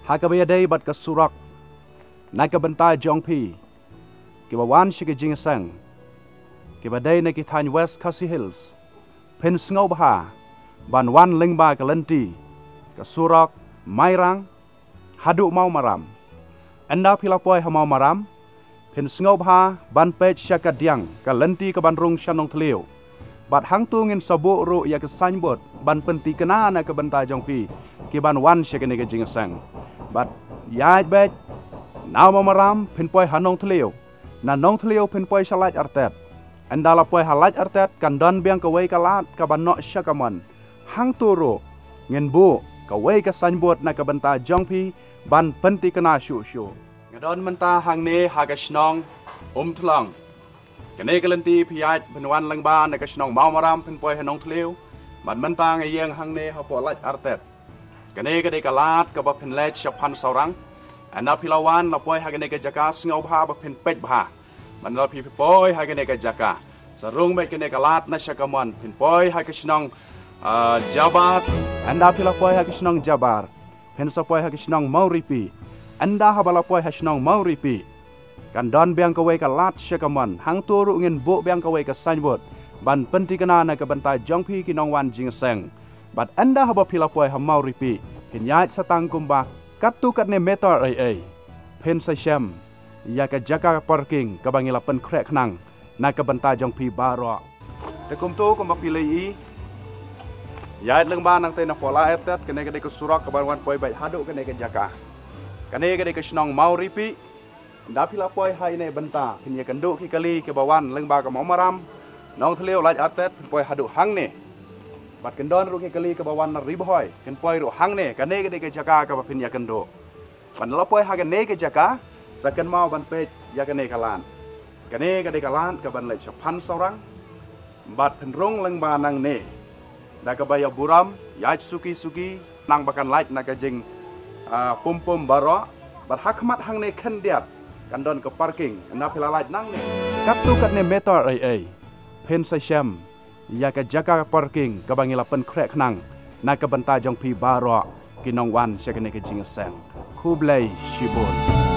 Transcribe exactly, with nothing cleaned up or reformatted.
Ha kaba ïadei bad ka surok na ka bynta jong phi kiba wan sha ka jingïaseng, kiba dei na ki thaiñ West Khasi Hills, phin sngewbha ban wan lyngba ka lynti ka surok Mairang haduh Mawmaram. Ynda phi la poi ha Mawmaram, phin sngewbha ban peit sha ka diang ka lynti kaban rung sha Nongthliew. Bad hangto ngin sa buh ruh ïa ka signboard ban pynthikna na ka bynta jong phi kiban wan sha kane ka jingïaseng. Bad ïaid beit na Mawmaram phin poi ha Nongthliew, na Nongthliew phin poi sha Laitartet. Ynda la poi ha Laitartet kan don biang kawei ka lad kaba noh sha ka mon. Hangto ruh ngin buh kawei ka signboard na ka bynta jong phi ban pynthikna shuh shuh. Nga don mynta hangne ha ka shnong Umthlong. Kane ka lynti phi ïaid phin wan lyngba na ka shnong Mawmaram phin poi ha Nongthliew. Bad mynta nga ïeng hangne hapoh Laitartet. Kane ka dei ka lad kaba phin leit sha Phansaurang. Ynda phi la wan la poi ha kane ka jaka sngewbha ba phin peit bha. Ynda phi poi ha kane ka jaka, sa rung beit kane ka lad na sha ka mon, phin poi ha ka shnong, ah, Jabar. Ynda phi la poi ha ka shnong Jabar, phin sa poi ha ka shnong Mawripi. Ynda haba la poi ha shnong Mawripi, kan don biang kawei ka lad sha ka mon. Hangto ruh ngin buh biang kawei ka signboard ban pynthikna na ka bynta jong phi ki nongwan jingïaseng. Bad ynda haba phi la poi ha Mawripi, phin ïaid sa tang kumba katto katne meter ei ei, phin sa shem ïa ka jaka parking kaba ngi la pynkhreh khnang na ka bynta jong phi baroh. Te kumto kumba phi la ïohi, ïaid lyngba nangta napoh Laitartet, kane ka dei ka surok kaban wan poi beit haduh kane ka jaka. Kane ka dei ka shnong Mawripi. Ynda phi la poi ha ine i bynta, phin ïakynduh ki kali kiba wan lyngba ka Mawmaram, Nongthliew, Laitartet, phin poi haduh hangne. Bad kin don ruh ki kali kiba wan na Ri Bhoi, kin poi ruh hangne. Kane ka dei ka jaka kaba phin ïakynduh. Bad ynda la poi ha kane ka jaka, sa kynmaw ban peit ïa kane ka lad. Kane ka dei ka lad kaban leit sha Phansaurang. Bad phin rung lyngba nangne. Da kaba ïaburom, ïaid suki suki, nang ba kan lait na ka jing, ah, pum pum baroh. Bad ha khmat hangne khyndiat kan don ka parking. Ynda phi la lait nangne, katto katne meter ei ei, phin sa shem ïa ka jaka parking kaba ngi la pynkhreh khnang na ka bynta jong phi baroh ki nongwan sha kane ka jingïaseng. Khublei shibun.